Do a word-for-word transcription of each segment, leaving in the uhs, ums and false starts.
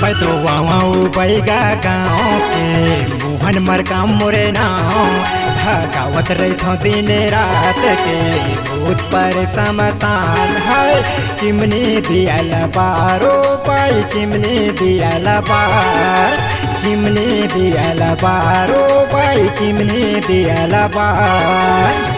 मैं तो वावंव बैगा गाँव के, मोहन मरकाम मोरे नाव। भगावत रहिथंव दिन रात के भूत पर समसान है। चिमनी दिया ल बार ओ बाई, चिमनी दिया ल बार, चिमनी दिया ल बार ओ बाई, चिमनी दिया ल बार।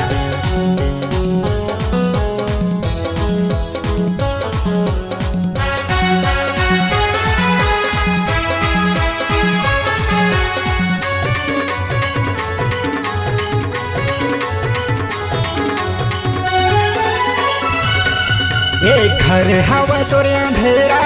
ए घर हवा तोरे अंधेरा,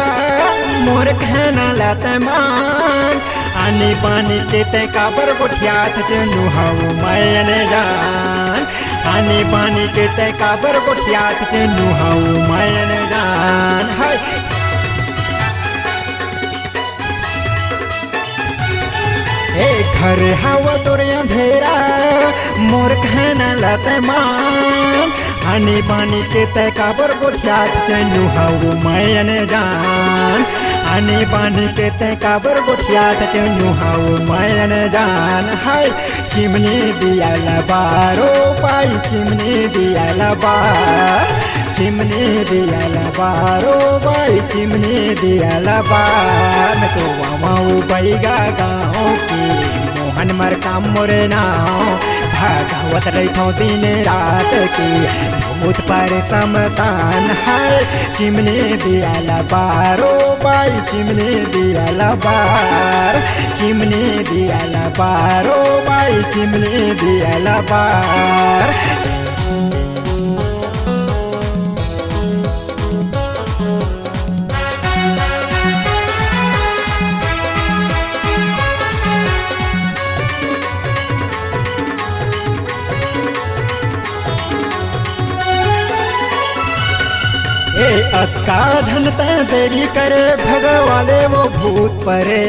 मोर कहना ल तैं मान। आनी बानी के तैं काबर गोठियाथस, नोहव मैं अनजान। आनी बानी के तैं काबर गोठियाथस, नोहव मैं अनजान। हाय। ए घर हवा तोरे अंधेरा, मोर कहना ल तैं मान। आनी बानी के तैं काबर गोठियाथस, नोहव मैं अनजान। आनी बानी के तैं काबर गोठियाथस, नोहव मैं अनजान। हाय। चिमनी दिया ल बार ओ बाई, चिमनी दिया ल बार, चिमनी दिया ल बार ओ बाई, चिमनी दिया ल बार। मैं तो वावंव बैगा गाँव के, मोहन मरकाम मोरे नाव। भगावत रहिथंव दिन रात के भूत पर समसान है। चिमनी दिया ल बार ओ बाई, चिमनी दिया ल बार, चिमनी दिया ल बार ओ बाई, चिमनी दिया ल बार। ए अतका झन तैं देरी करे, भगवाले वो भूत परे।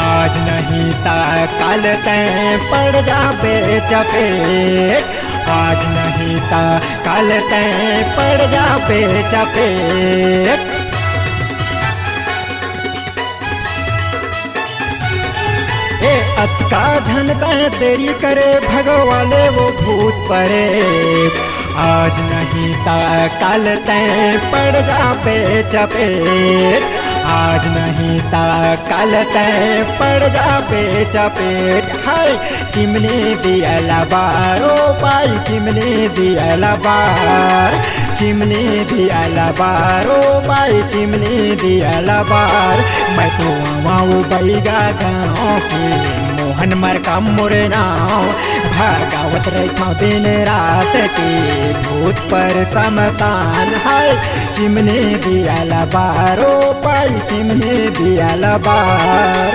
आज नहीं ता काल तैं पड़ जाबे चपेट, आज नहीं ता काल तैं पड़ जाबे चपेट। ए अतका झन तैं देरी करे, भगवाले वो भूत परे। आज नहीं ता काल तैं पड़ जाबे चपेट, आज नहीं ता काल तैं पड़ जाबे चपेट। हाय। चिमनी दिया ल बार ओ बाई, चिमनी दिया ल बार, चिमनी दिया ल बार ओ बाई, चिमनी दिया ल बार। मैं तो वावंव बैगा गाँव के, मोहन मरकाम मोरे नाव। भगावत रहिथंव दिन रात के भूत पर समसान है। चिमनी दिया ल बार ओ बाई, चिमनी दिया ल बार,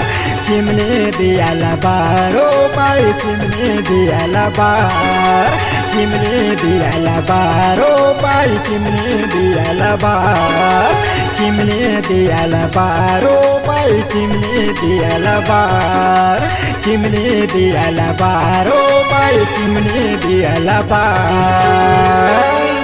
चिमनी दिया ल बार ओ बाई, चिमनी दिया ल बार, चिमनी दिया ल बार ओ बाई, चिमनी दिया ल बार, चिमनी दिया ल बार ओ बाई, चिमनी दिया ल बार, चिमनी दिया ल बार ओ बाई, चिमनी दिया ल बार।